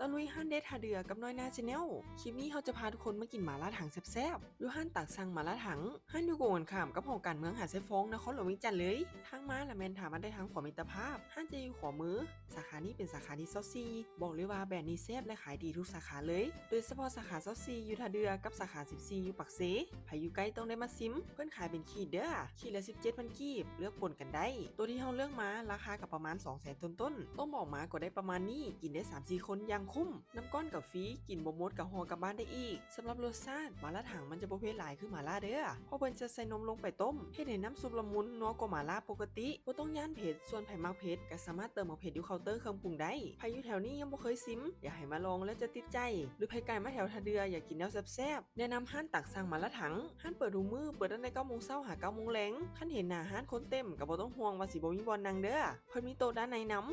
ຕະລຸຍຮ້ານເດັດທ່າເດື່ອກັບນ້ອຍໜ້າ Channel. ຄລິບນີ້ເຮົາຈະພາທຸກຄົນມາກິນໝາລ່າຖັງແຊບໆ ຢູ່ຮ້ານຕາກຊັງໝາລ່າຖັງ. ຮ້ານຢູ່ກົງກັນຂ້າມກັບຫໍການເມືອງຫາດຊາຍຟອງ ນະຄອນຫຼວງວຽງຈັນເລີຍ. ທາງມາລະແມ່ນຖາມມາໄດ້ທາງຂົວມິດຕະພາບ. ຮ້ານຈະຢູ່ຂວາມື. ສາຂານີ້ເປັນສາຂາທີຊາວສີ່. ບອກເລີຍວ່າແບຣນນີ້ແຊບ ແລະ ຂາຍດີທຸກສາຂາເລີຍ, ໂດຍສະເພາະສາຂາຊາວສີ່ຢູ່ທ່າເດື່ອກັບສາຂາສິບສີ່ຢູ່ປາກເຊ. ໃຜຢູ່ໃກ້ຕ້ອງໄດ້ມາຊິມ. ເພິ່ນຂາຍເປັນຂີດເດີ້, ຂີດລະສິບເຈັດພັນກີບ, ເລືອກປົນກັນໄດ້. ໂຕທີ່ເຮົາເລືອກມາລາຄາກໍປະມານສອງແສນຕົ້ນໆ. ຕົ້ມອອກມາກໍໄດ້ປະມານນີ້, ກິນໄດ້ສາມສີ່ຄົນຢ່າງຄຸ້ມ. ນ້ຳກ້ອນກໍຟຣີ, ກິນບໍ່ໝົດກໍຫໍ່ກັບບ້ານໄດ້ອີກ. ສຳລັບລົດຊາດ, ໝາລ່າຖັງມັນຈະບໍ່ເຜັດຫຼາຍຄືໝາລ່າເດີ້, ເພາະເພິ່ນຈະໃສ່ນົມລົງໄປຕົ້ມ, ເຮັດໃຫ້ນ້ຳຊຸບລະມຸນ ນົວກວ່າໝາລ່າປົກກະຕິ. ບໍ່ຕ້ອງຢ້ານເຜັດ, ສ່ວນໃຜມັກເຜັດກໍສາມາດເຕີມໝາກເຜັດຢູ່ເຄົາເຕີເຄື່ອງປຸງໄດ້. ໃຜຢູ່ແຖວນີ້ຍັງບໍ່ເຄີຍຊິມ, ຢາກໃຫ້ມາລອງແລ້ວຈະຕິດໃຈ, ຫຼືໃຜໄກມາແຖວທ່າເດື່ອ ຢາກກິນແນວແຊບໆ, ແນະນຳຮ້ານຕາກຊັງໝາລ່າຖັງ. ຮ້ານເປີດທຸກມື້, ເປີດຕັ້ງແຕ່ເກົ້າໂມງເຊົ້າຫາເກົ້າໂມງແລງ. ຄັນເຫັນໜ້າຮ້ານຄົນເຕັມ, ກໍບໍ່ຕ້ອງຫ່ວງວ່າຊິບໍ່ມີບ່ອນນັ່ງເດີ້, ເພິ່ນມີໂຕະດ້ານໃນນຳ.